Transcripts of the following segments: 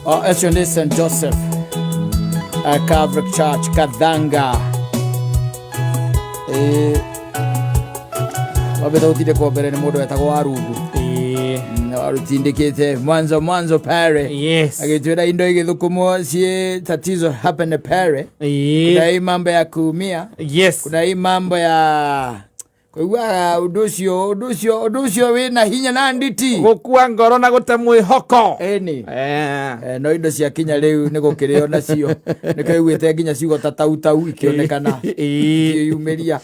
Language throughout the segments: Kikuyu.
Oh, acio nĩ St Joseph Catholic Church Kathanga. Wambĩte gũtindĩkwo mbere nĩ mũndũ wetagwo Warungu. Warũtindĩkĩte mwanzo mwanzo pare. Agĩtwĩra indo igĩthũkũmwo ciĩ tatizo hapa na pare. Kuna hii mambo ya kuumia. Kuna hii mambo ya kũiguaga ũndũ ũcio ũndũ ũcio ũndũ ũcio wĩna hinya na nditi. Gũkua ngoro na gũte mwĩhoko. Ĩni. No indo cia kinya rĩu nĩ gũkĩrĩo nacio nĩkĩo iguĩte nginya ciugo ta tautau ikĩonekana ikĩyumĩria.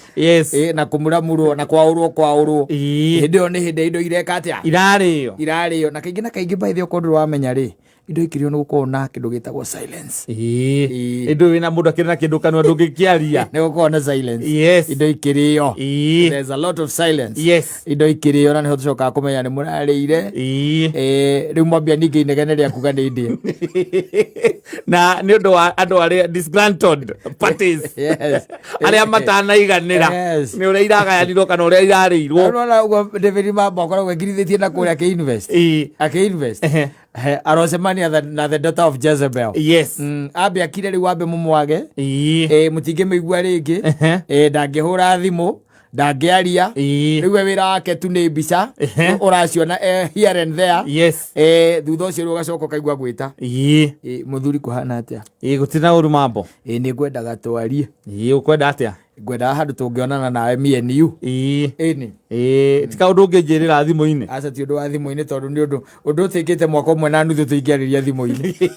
Na kũmuramurwo na kwaũrwo kwaũrwo. Hĩndĩ ĩyo nĩ hĩndĩ indo ireka atĩa? Irarĩo. Irarĩo. Na kaingĩ na kaingĩ by the way okorwo ndũrĩ wamenya rĩ, indo ikĩrĩo nĩ gũkoragwo na kĩndũ gĩtagwo silence. Indo wĩna mũndũ akĩrĩ na kĩndũ kanua ndũngĩkĩaria. Nĩ gũkoragwo na silence. Indo ikĩrĩo. There's a lot of silence. Indo ikĩrĩo na nĩho tũcokaga kũmenya nĩ mũrarĩire. Rĩu mwambia ningĩ inegene rĩa kuga nĩ ndĩe. Na nĩ ũndũ wa andũ arĩa disgruntled parties. Arĩa matanaiganĩra. Nĩ ũrĩa iragayanirwo kana ũrĩa irarĩirwo. Ũrona ũguo David Mamba akoragwo ekirithĩtie na kũrĩa akĩ-invest. Akĩ-invest. Arocemania na the daughter of Jezebel. Ambe akire rĩu ambe mũmwage. Mũtingĩmĩigua rĩngĩ. Ndangĩhũra thimũ, ndangĩaria. Rĩu we wĩra wake tu nĩ mbica. Ũraciona here and there. Thutha ũcio rĩu ũgacoka ũkaigua gwĩta. Mũthuri kũhana atĩa? Gũtirĩ na ũru mambo. Nĩ ngwendaga twarie. Ũkwenda atĩa? Ngwendaga handũ tũngĩonana nawe me and you. Ĩni. Ti kaũndũ ũngĩnjĩrĩra thimũ-inĩ. Aca ti ũndũ wa thimũ-inĩ tondũ nĩ ũndũ ũtĩkĩte mwaka ũmwe na nuthu tũingĩarĩria thimũ-inĩ.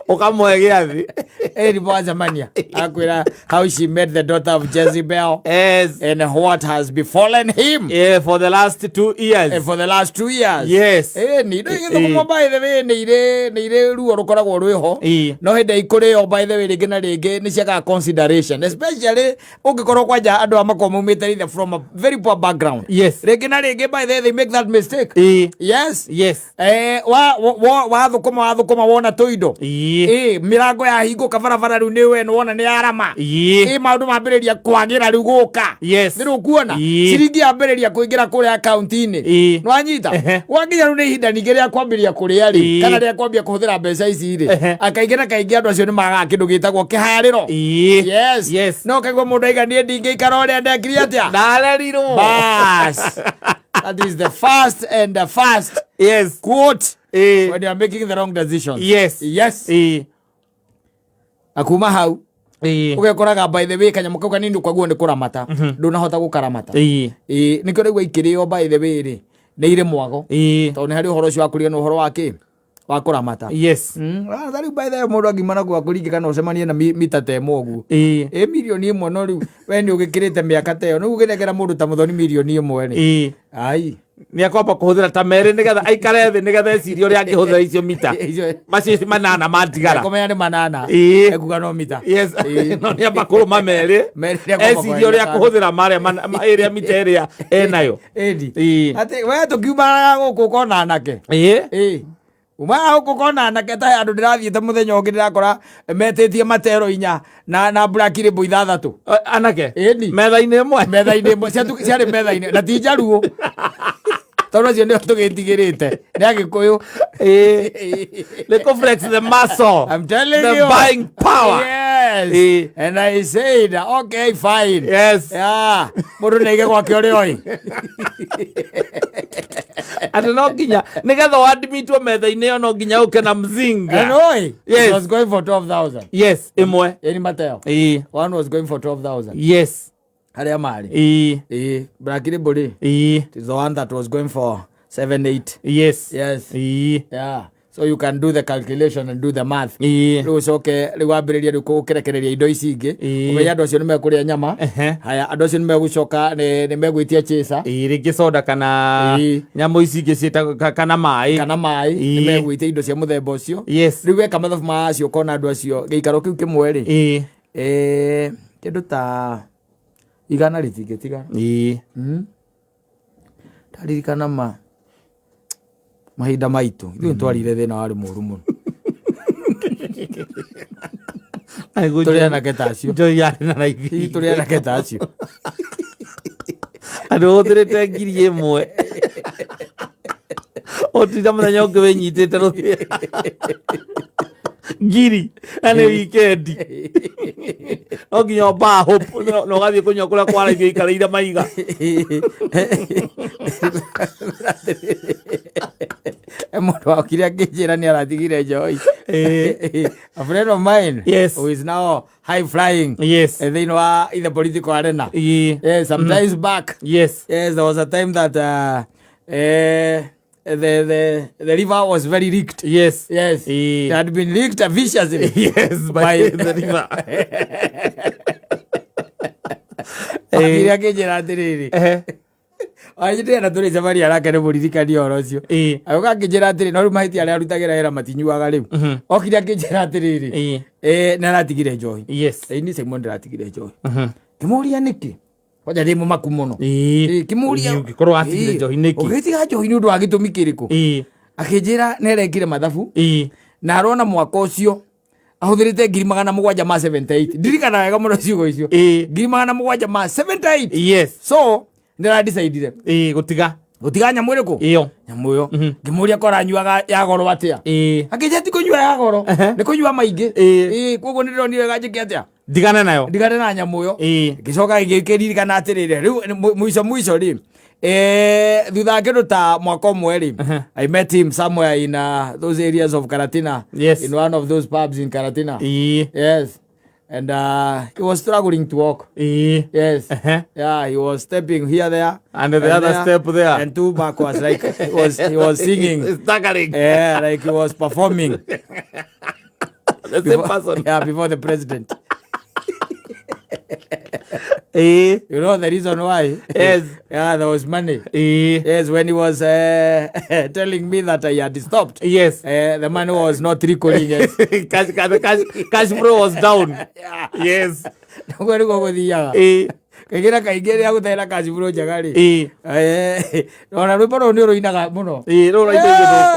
Ũkamũhe gĩathĩ. Ĩni mwacemania. Akwĩra how she met the daughter of Jezebel. And what has befallen him. Yeah, for the last 2 years. And for the last 2 years. Ĩni, ndũ igĩthũkũmwo by the way, nĩ irĩ ruo rũkoragwo rwĩho. No hĩndĩ ikũrĩo by the way rĩngĩ na rĩngĩ nĩ ciagaga consideration. Especially ũngĩkorwo kwanja andũ aya makorwo maumĩte either from a very poor background. Rĩngĩ na rĩngĩ by the way they make that mistake. Wathũkũma wona tũindo. Mĩrango yahingũka barabara rĩu nĩ we wona nĩ yarama. Maũndũ mambĩrĩria kwagĩra rĩu gũka. Nĩ rĩu kuona. Ciringi yambĩrĩria kũingĩra kũrĩa akaunti-inĩ. Nĩwanyita? Wakinya rĩu nĩ ihinda ningĩ rĩa kwambĩrĩria kũrĩa rĩ, kana rĩa kwambia kũhũthĩra mbeca ici rĩ. Akaingĩ na kaingĩ andũ acio nĩ magaga kĩndũ gĩtagwo kĩharĩro. No kaigua mũndũ aiga niĩ ndingĩikara ũrĩa ndekire atĩa? Ndarerirwo. Bas. That is the first and the first quote when you are making the wrong decision. Akuma hau ugekoraga by the way kanyamũ kau kanini kwaguo nĩ kũramata. Ndũnahota gũkaramata. Nĩkĩo rĩu aikĩrĩo by the way rĩ, nĩ irĩ mwago. Tondũ nĩ harĩ ũhoro ũcio wa kũrigana ũhoro wa kĩ? Wa kũramata. Ta rĩu by the way mũndũ angiuma na kwa kũringĩka no ũcemanie na mita ta ĩmwe ũguo. Mirioni ĩmwe no rĩu we nĩ ũgĩkĩrĩte mĩaka ta ĩyo. Nĩguo ũkĩnengera mũndũ ta Mũthoni mirioni ĩmwe rĩ. Ai. Nĩ akwamba kũhũthĩra ta merĩ nĩgetha aikare thĩ nĩgetha ecirie ũrĩa angĩhũthĩra icio mita. Icio- Macio manana matigara. Kũmenya nĩ manana. Ekuga no mita. No nĩ amba kũrũma merĩ. Merĩ nĩ akwamba Ecirie ũrĩa kũhũthĩra. akũhũthĩra marĩa ĩrĩa mita ĩrĩa enayo. Ĩni. Atĩ we tũkiumanaga gũkũ ũkona anake. Umaga gũkũ ũkona anake ta andũ ndĩrathiĩte mũthenya ũngĩ ndĩrakora metĩtie matero inya na black label ithathatũ. Anake? Ĩni. Metha-inĩ ĩmwe? Metha-inĩ ĩmwe. Ciarĩ metha-inĩ. Na ti njaruo. Tondũ acio nĩo tũgĩtigĩrĩte. Nĩ Agĩkũyũ. Nĩ kũ flex the muscle. I'm telling The you. buying power. Yes. And I said, okay, fine. Yeah. Mũndũ nĩ aige gwake ũrĩa oĩ. Atĩ no nginya nĩgetha ũadmitwo metha-inĩ ĩyo no nginya ũke na mzinga. And oi, it was going for 12,000. Yes, ĩmwe. Ĩni Mateo. One was going for 12,000. Harĩa marĩ. Black Label rĩ. It is the one that was going for 7, 8. Yes. Yeah. So you can do the calculation and do the math. Rĩu ũcoke rĩu wambĩrĩrie rĩu kũrekereria indo ici ingĩ. Ũmenye andũ acio nĩ mekũrĩa nyama. Haya, andũ acio nĩ megũcoka nĩ megwĩtia chaser. Rĩngĩ soda kana nyamũ ici ingĩ ciĩtagwo kana maĩ. Kana maĩ. Nĩ megwĩtia indo cia mũthemba ũcio. Rĩu weka mathabu macio ũkona andũ acio gĩikaro kĩu kĩmwe rĩ. Kĩndũ ta igana rĩtingĩtigara. Ndaririkana ma mahinda maitũ ithuĩ twarire thĩna warĩ mũru mũno. Tũrĩ anake ta acio. Njohi yarĩ na raithi. Hihi tũrĩ anake ta acio. Andũ hũthĩrĩte ngiri ĩmwe. Ũtinda mũthenya ũngĩ wĩnyitĩte rũthĩa ngiri na nĩ wikendi, no nginya ũmbaa hope na ũgathiĩ kũnyua kũrĩa kwaraithio ikarĩire maiga. Mũndũ wakire akĩnjĩra nĩ aratigire njohi. A friend of mine who is now high flying thĩinĩ wa in the political arena. Yes, sometimes back. Yes, there was a time that the river was very leaked. Yes. It had been leaked viciously. Yes, by the river. Akire akĩnjĩra atĩrĩrĩ, anjĩtĩra na tũrĩcemania nake nĩ mũririkania ũhoro ũcio. Agĩũka akĩnjĩra atĩrĩ, no rĩu mahĩtia arĩa arutagĩra wĩra matinyuaga rĩu. Okire akĩnjĩra atĩrĩrĩ, nĩ aratigire njohi. Ĩni Simon, ndĩratigire njohi. Ngĩmũria nĩkĩ? Kwanja ndĩ mũmaku mũno. Ngĩmũria Ũngĩkorwo watigire njohi nĩkĩ? Ũgĩtiga njohi nĩ ũndũ wa gĩtũmi kĩrĩkũ? Akĩnjĩra nĩ arekire mathabu na arona mwaka ũcio ahũthĩrĩte 778,000. Ndirikana wega mũno ciugo icio. 778,000. So nĩradecidire Gũtiga. Gũtiga nyamũ ĩrĩkũ? Ĩyo. Nyamũ ĩyo. Ngĩmũria ko aranyuaga ya goro atĩa? Akĩnjĩra ti kũnyua ya goro, nĩ kũnyua maingĩ. Koguo nĩ ndĩronire wega njĩke atĩa? Ndigane nayo. Ndigane na nyamũ ĩyo. Ngĩcoka ngĩkĩririkana atĩrĩrĩ, rĩu mũico mũico rĩ, thutha wa kĩndũ ta mwaka ũmwe rĩ, I met him somewhere in those areas of Karatina, in one of those pubs in Karatina. Yes, and he was struggling to walk. Yes. Yeah, he was stepping here, there, And the other step there. And two backwards, like he was singing. Staggering. Yeah, like he was performing. The same person. Yeah, before the president. You know the reason why? Yes. Yeah, there was money. Yes, when he was telling me that I had stopped, the money was not trickling. Yes. Cash flow was down. Yes. Naguo nĩguo gũthiaga. Kaingĩ na kaingĩ rĩrĩa gũtarĩ na cash flow njega rĩ, ona rwĩmbo rũrũ nĩ ũrũinaga mũno. Rũrũ raitũ.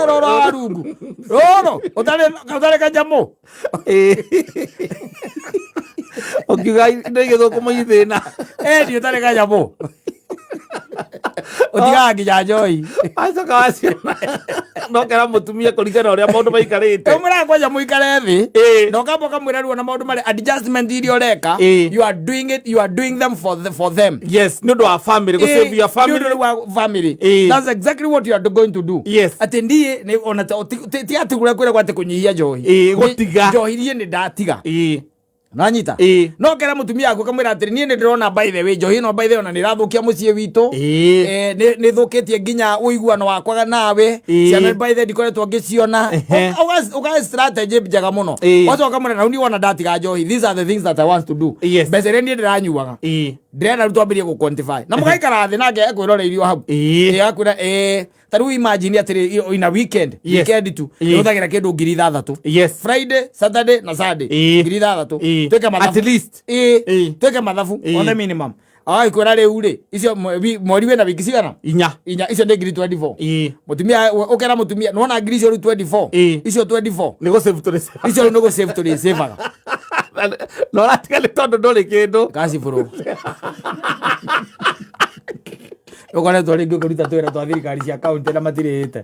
Rũrũ rwa rungu rũrũ ũtarĩ kanyamũ. Ũkiuga indo igĩthũkũma ithĩna. Ĩni ũtarĩ kanyamũ ũtigaga nginya njohi. Wacoka waciona no kera mũtumia kũringana na ũrĩa maũndũ maikarĩte. Ũmwĩraga kwanja mũikare thĩ na ũkamba ũkamwĩra rĩu ona maũndũ marĩa adjustment iria ũreka, you are doing it, you are doing them for them. Yes, nĩ ũndũ wa family, gũ save your family. Nĩ ũndũ wa family. That's exactly what you are going to do. Atĩ ndiĩ nĩ ona ti atĩ kũrĩa kwĩragwo atĩ kũnyihia njohi. Gũtiga. Njohi niĩ nĩ ndatiga. Nanyita. No kera mũtumia waku ũkamwĩra atĩrĩ, niĩ nĩ ndĩrona, by the way, njohi ĩno, by the way, ona nĩ ĩrathũkia mũciĩ witũ. Nĩ thũkĩtie nginya ũiguano wakwa nawe. Ciana, by the way, ndikoretwo ngĩciona. Ũga strategy njega mũno. Wacoka ũkamwĩra na rĩu niĩ wona ndatiga njohi, these are the things that I want to do. Mbeca iria niĩ ndĩranyuaga, ndĩrenda rĩu twambĩrie gũ quantify na mũgaikara thĩ nake ekwĩroreirio hau. Akwĩra ta rĩu imagine atĩrĩ, in a weekend, weekend tu ũhũthagĩra kĩndũ 6,000. Friday, Saturday na Sunday, 6,000. Twĩke mathabu. At least. Twĩke mathabu on the minimum. Agagĩkwĩra rĩu rĩ, icio mweri wĩna wiki cigana? 4. 4. Icio nĩ 24,000. Mũtumia ũkera mũtumia nĩwona ngiri icio rĩu 24, icio 24, Nĩ gũ save tũrĩ. Icio rĩu nĩ gũ save tũrĩsavaga. Na ũratiga nĩ tondũ ndũrĩ kĩndũ. Cash flow ũkoretwo rĩngĩ ũkĩruta twĩra twa thirikari cia kaunti na matirĩhĩte.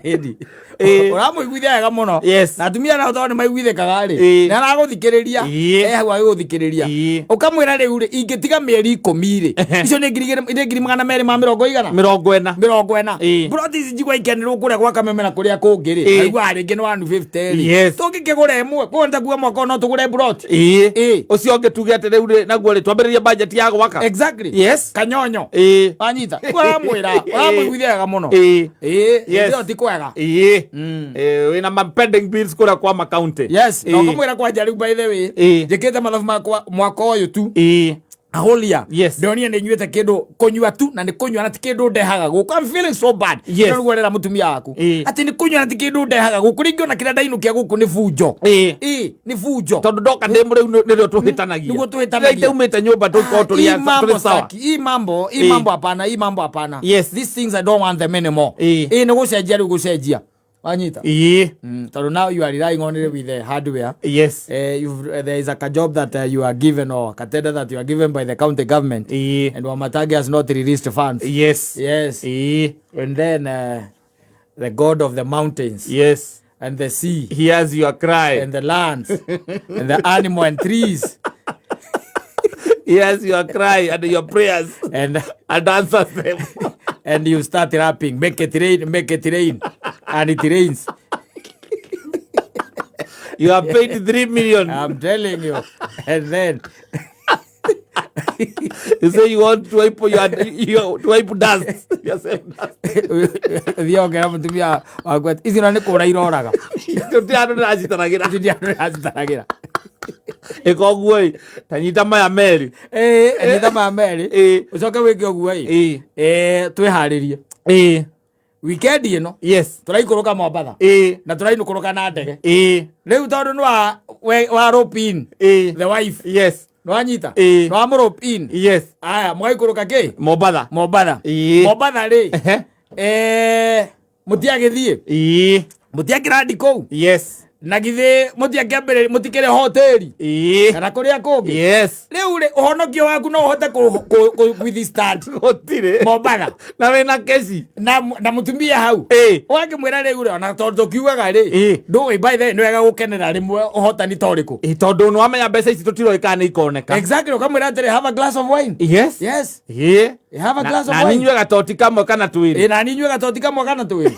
Ĩndi ũramũiguithia wega mũno. Na atumia nao tondũ nĩ maiguithĩkaga rĩ, nĩ aragũthikĩrĩria. E hau agĩgũthikĩrĩria. Ũkamwĩra rĩu rĩ, ingĩtiga mĩeri 10 rĩ, icio nĩ ngiri, nĩ ngiri magana merĩ ma mĩrongo igana. 40. 40. Mburoti ici njigua ikenĩrwo kũrĩa gwa Kameme na kũrĩa kũngĩ rĩ, aiguaga rĩngĩ nĩ 150 rĩ, tũngĩkĩgũra ĩmwe, koguo nĩ ta kuga mwaka ũyũ no tũgũre mburoti. Ũcio ũngĩ tuge atĩ rĩu rĩ, naguo rĩ, twambĩrĩrie budget ya gwaka. Kanyonyo. Wanyita ũramwĩra ũramũiguithia wega mũno. Ĩyo ti kwega. Wĩna ma pending bills kũrĩa kwa makaunti. Yes, na ũkamwĩra kwanja rĩu, by the way, njĩkĩte mathabu makwa mwaka ũyũ tu, a whole year, ndonire nĩ nyuĩte kĩndũ kũnyua tu, na nĩ kũnyua na ti kĩndũ ndehaga gũkũ. I'm feeling so bad. No nĩguo ũrera mũtumia waku atĩ nĩ kũnyua na ti kĩndũ ndehaga gũkũ, rĩngĩ ona kĩrĩa ndainũkia gũkũ nĩ bunjo. Nĩ bunjo. Tondũ ndoka ndĩ mũrĩu nĩrĩo tũhĩtanagia. Nĩguo tũhĩtanagia. Itaumĩte nyũmba tũkorwo tũrĩ Hii mambo tũrĩ sawa. staki. Hii mambo, hii mambo hapana, hii mambo hapana. These things I don't want them anymore. Nĩ gũcenjia rĩu, gũcenjia. Wanyita? Ĩĩ. Tondũ now you are relying only with the hardware. Yes. There is a job that you are given or a tender that you are given by the county government. Ĩĩ. And Wamatangi has not released funds. Yes. Yes. Ĩĩ. And then the God of the mountains. Yes. And the sea. Hears your cry. And the lands. And the animal and trees. Hears your cry and your prayers. And answers them. And you start rapping. Make it rain, make it rain. And it rains. You have paid 3 million. I'm telling you. And then you say you want to wipe your to wipe dust. Yourself dust. Thiongera mutumia waku ati, ici na nĩ kũra iroraga. Tũtirĩ andũ ndĩracitaragĩra. Ici nĩ andũ ndĩracitaragĩra. Ĩka ũguo ĩ, ta nyita maya merĩ. Ĩĩ, nyita maya merĩ. Ĩĩ. Ũcoke wĩke ũguo ĩ. Ĩĩ. Ĩĩ, twĩharĩrie. Ĩĩ. Weekend ĩno. Yes. Tũraikũrũka Mombatha. Ĩĩ. Na tũrainũkũrũka na ndege. Ĩĩ. Rĩu tondũ nĩ wa rope in. Ĩĩ. The wife. Yes. Nĩ wanyita? Ĩĩ. Nĩ wa mũ rope in. Yes. Aya, mũgaikũrũka kĩ? Mombatha. Mombatha. Ĩĩ. Mombatha rĩ. Ehe. Mũtiagĩthiĩ? Ĩĩ. Mũtiakĩrandi kũu? Yes. Na githĩ mũtiakĩambĩrĩria, mũtikĩrĩ hoteli? Ĩĩ. Kana kũrĩa kũngĩ? Yes. Rĩu rĩ, ũhonokio waku no ũhote withstand. Gũtirĩ. Mombatha. Na wĩna keci. Na mũtumia hau. Ĩĩ. Ũgakĩmwĩra rĩu rĩ, ona tondũ tũkiugaga rĩ, Ĩĩ. ndũĩ by the way, nĩ wega gũkenera rĩmwe ũhotani ta ũrĩkũ. Ĩĩ, tondũ nĩ wamenya mbeca ici tũtiroĩ kana nĩ ikoneka. Exactly, ũkamwĩra atĩrĩ, have a glass of wine. Yes. Yes. Ĩĩ. Have a glass of Na wine. ninyue gatoti kamwe kana twĩrĩ. Ĩĩ, na ninyue gatoti kamwe kana twĩrĩ.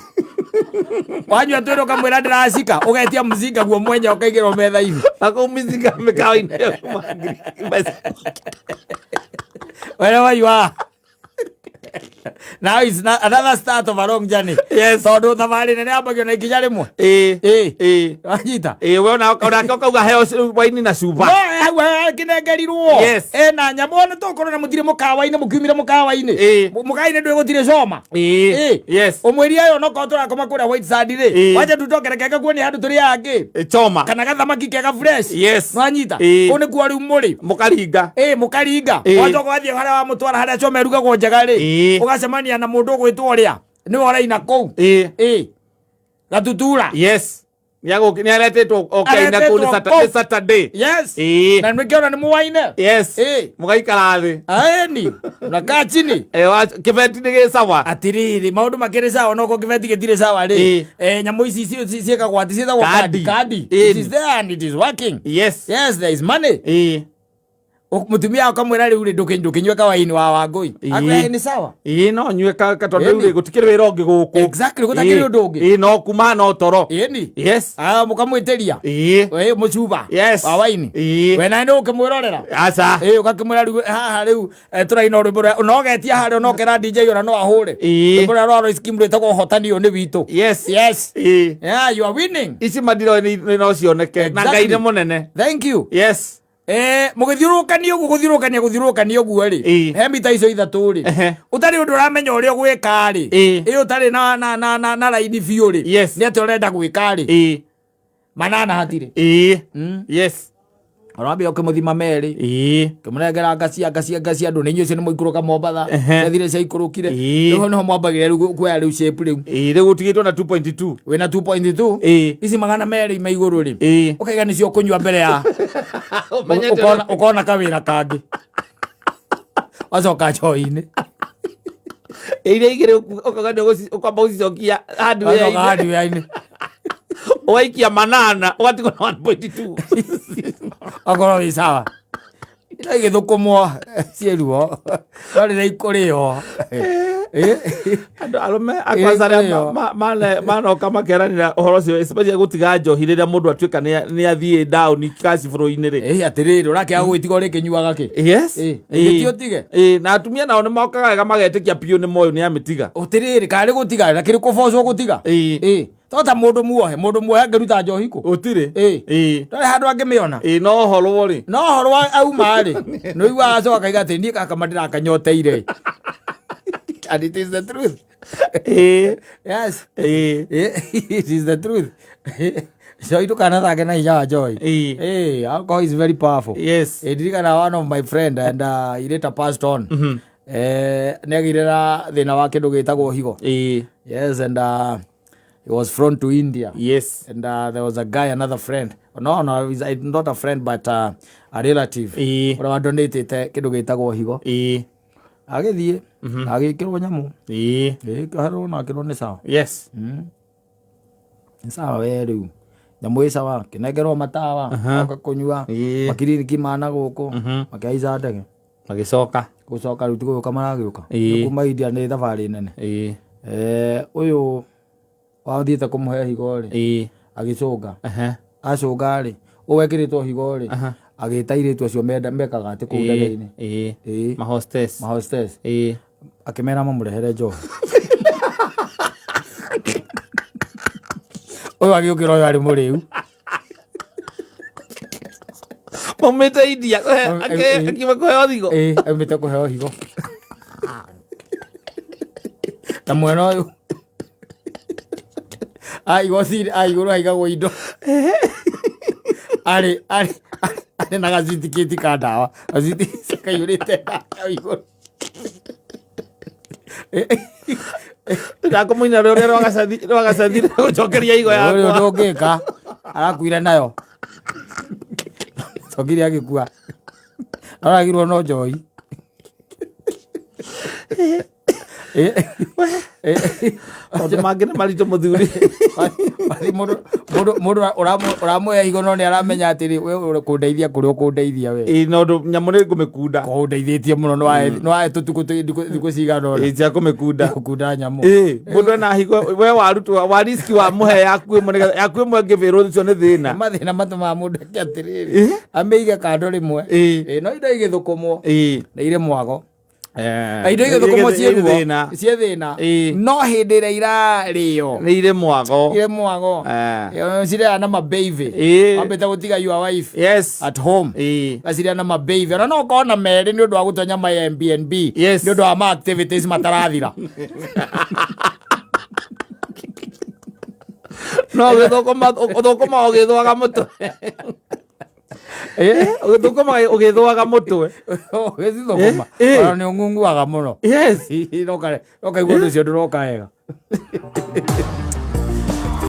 Wanyua twĩrĩ ũkamwĩra ndĩracika, ũgetia mzinga guo mwenye ũkaigĩrwo metha-inĩ. Na kũu mzinga mĩkawa-inĩ ĩyo mbeca. Wherever you are. Now it's not another start of a long journey. Yes. Tondũ thabarĩ nene yambagio na ikinya rĩmwe. Ĩĩ. Ĩĩ. Ĩĩ. Wanyita? Ĩĩ, we onake ũkauga heo waini na cuba. No, hau akĩnengerirwo. Yes. Ena nyamũ ona tũkorwo na mũtirĩ mũkawa-inĩ, mũkiumire mũkawa-inĩ. Ĩĩ. Mũkawa-inĩ ndũĩ gũtirĩ coma. Ĩĩ. Ĩĩ. Yes. Ũmwĩrie ũyũ onokorwo tũrakoma kũrĩa White Sand rĩ. Ĩĩ. Wacha tutokere kega kuo nĩ handũ tũrĩ angĩ. Ĩ, choma. Kana gathamaki kega fresh. Yes. Nwanyita? Ĩĩ. Kũu nĩkuo rĩu mũrĩ. Mũkaringa. Ĩĩ, mũkaringa. Ĩĩ. Wacoka ũgathiĩ harĩa wamũtwara harĩa choma ĩrugagwo njega rĩ. Ĩĩ. Ũgacemania na mũndũ ũgwĩtwo ũrĩa. Nĩwe ũraina kũu. Ĩĩ. Ĩĩ. Gatutura. Yes. Nĩaretĩtwo okaina kũu nĩ Aretĩtwo nĩ Saturday. Yes. Ĩĩ. Na nĩkĩona nĩ mũwaine. Yes. Ĩĩ. Mũgaikara thĩ. Aeni. Mnakaa chini. Ĩ, kĩbeti nĩ gĩ sawa. Atiriri, maũndũ makĩrĩ sawa no kĩbeti gĩtirĩ sawa rĩ. Ĩĩ. Nyamũ ici ciĩkagwo atĩ ciĩtagwo Kandi. kandi. Ĩĩ. It is there and it is working. Yes. Yes, there is money. Ĩĩ. Mũtumia akamwĩra rĩu rĩ, ndũkĩnyue kawaini wa Wangũi. Ĩĩ. Akwĩra, nĩ sawa. Ĩĩ, no nyue ka tondũ rĩu Ĩni. rĩ, gũtikĩrĩ wĩra ũngĩ gũkũ. Exactly, gũtakĩrĩ Ĩĩ. ũndũ ũngĩ. Ĩĩ, no kuma no toro. Ĩni. Yes. Ah, mũkamwĩtĩria. Ĩĩ. Ĩĩ, mũcuba. Yes. Wa waini. Ĩĩ. We nawe nĩ ũkĩmwĩrorera. Aca. Ĩĩ, ũgakĩmwĩra rĩu haha rĩu, tũraina rwĩmbo rũrĩa, na ũgetia harĩa, ona ũkera DJ ona no ahũre. Ĩĩ. Rwĩmbo rũrĩa rwa Royce Kim rwĩtagwo ũhotani ũyũ nĩ witũ. Yes. Yes. Ĩĩ. Yeah, you are winning. Ici mandiroĩ nĩ no cioneke. Na Ngai Exactly. nĩ mũnene. Thank you. Yes. Mũgĩthiũrũrũkania ũguo, gũthiũrũrũkania, gũthiũrũrũkania ũguo rĩ. Ĩĩ. He mita icio ithatũ rĩ. Ehe. Ũtarĩ ũndũ ũramenya ũrĩa ũgwĩka rĩ. Ĩĩ. Ĩĩ, ũtarĩ na raini biũ rĩ. Yes. Nĩ atĩa ũrenda gwĩka rĩ. Ĩĩ. Manana hatirĩ. Ĩĩ. Yes. Ũrambia ũkĩmũthima merĩ. Ĩĩ. Kĩmũnengera ngacia, ngacia, ngacia andũ nĩ inyuĩ icio nĩ mũikũrũka Mombatha. Ehe. Ciathire ciaikũrũkire. Ĩĩ. Rĩu nĩho mwambagĩrĩria rĩu kuoya rĩu shape rĩu. Ĩĩ, rĩu ũtigĩtwo na 2.2. Wĩna 2.2. Ĩĩ. Ici magana merĩ ima igũrũ rĩ. Ĩĩ. Ũkaiga nĩcio ũkũnyua mbere ya Ũmenyete ũkona kawĩra kangĩ. Wacoka njohi-inĩ. Iria igĩrĩ ũkauga nĩ ũkwamba gũcicokia hardware-inĩ. Wacoka hardware-inĩ. Ũgaikia manana, ũgatigwo na 1.2. Okorwo wĩ sawa. Ira igĩthũkũmwo ciĩruo. No rĩrĩa ikũrĩo. Andũ arũme a kwanza arĩa Ĩĩ, manoka makeranĩra ũhoro ũcio, especially gũtiga njohi rĩrĩa mũndũ atuĩka nĩ athiĩ down cash flow-inĩ rĩ. Ĩĩ, atĩrĩrĩ, ũrakĩaga gwĩtiga ũrĩkĩnyuaga kĩ? Yes. Ĩĩ, Ĩĩ. gĩtĩ ũtige? Ĩĩ, na atumia nao nĩ mokaga wega magetĩkia biũ nĩ moĩ nĩ amĩtiga. Atĩrĩrĩ, karĩ gũtiga, na kĩrĩ kũbocwo gũtiga? Ĩĩ. Ĩĩ. To ta mũndũ muohe, mũndũ muohe angĩruta njohi kũ? Gũtirĩ. Ĩĩ. Ĩĩ. Ndũrĩ handũ angĩmĩona. Ĩĩ, no horwo rĩ. No horwo auma rĩ, nĩ ũiguaga acoka akauga atĩ niĩ gaka ndĩrakanyoteire. And it is the truth. Ĩĩ. Yes. Ĩĩ. It is the truth. Njohi ndũkanathake na hinya wa njohi. Ĩĩ. Ĩĩ, alcohol is very powerful. Yes. Ĩĩ, ndirikana one of my friend and he later passed on. Nĩ agĩire na thĩna wa kĩndũ gĩtagwo higo. Ĩĩ. Yes, and He was flown to India. Yes. And there was a guy, another friend. No, he's not a friend, but a relative. Ũrĩa wadonatĩte kĩndũ gĩtagwo higo. Agĩthiĩ, agĩkĩrwo nyamũ. Ĩĩ, na akĩrwo nĩ sawa. Yes. Nĩ sawa we rĩu. Nyamũ ĩ sawa, kĩnengerwo matawa, oka kũnyua, makiriniki mana gũkũ, makĩhaica ndege. Magĩcoka. Gũcoka rĩu ti gũgĩũka maragĩũka. Kuma India nĩ thabarĩ nene. Ũyũ wathiĩte kũmũhe higo rĩ, agĩcũnga. Acũnga rĩ, ũyũ wekĩrĩtwo higo rĩ, agĩta airĩtu acio mekaga atĩ kũu ndege-inĩ. Ma hostess. Ma hostess. Akĩmera mamũrehere njohi. Ũyũ agĩũkĩra ũyũ arĩ mũrĩu. Maumĩte India, akiuma kũheo higo. Aumĩte kũheo higo. Na mwena ũyũ aigwo ciri, aigũrũ haigagwo indo. Arĩ, arĩ, arĩ na gacitikĩti ka ndawa. Gacitikĩti kaiyũrĩte ndawa igũrũ. Ndakũmũina rũrĩa rwagacathire gũcokeria higo Ũyũ yakwa. ndũngĩka, arakuire nayo. Cokire agĩkua. Aragirwo no njohi. Maũndũ mangĩ nĩ maritũ mũthuri. Mũndũ ũramũhe higo no nĩ aramenya atĩrĩ, we ũkũndeithia kũrĩa ũkũndeithia we. Ĩĩ, no ndũ, nyamũ nĩ ngũmĩkunda. Korwo ũndeithĩtie mũno, nĩ wahe tũtukũ thikũ cigana ũna. Ĩĩ, cia kũmĩkunda. Gũkunda nyamũ. Ĩĩ, mũndũ ena higo, we warutwo, wa riski wa mũhe yaku ĩmwe nĩgetha, yaku ĩmwe ĩngĩbĩrwo ũcio nĩ thĩna. Mathĩna matũmaga mũndũ eke atĩrĩrĩ, amĩige kando rĩmwe. Ĩĩ, no indo igĩthũkũmwo. Nĩ irĩ mwago. Indo igĩthũkũmwo ciĩ ruo. Ciĩ thĩna. No hĩndĩ ĩrĩa irarĩo. Nĩ irĩ mwago. Irĩ mwago. Cirĩaga na mababy. Wambĩte gũtiga your wife. Yes. At home. Gacirĩa na mababy. Ona no ũkorwo na merĩ nĩ ũndũ wa gũtonya ma Airbnb. Yes. Nĩ ũndũ wa ma activities matarathira. No ũgĩthũkũma ũgĩthũaga mũtwe. Ũgĩthũkũma ũgĩthũaga mũtwe. Ũgĩcithũkũma. Ona nĩ ũng'ung'uaga mũno. Yes. Nokaigua ũndũ ũcio ndũroka wega.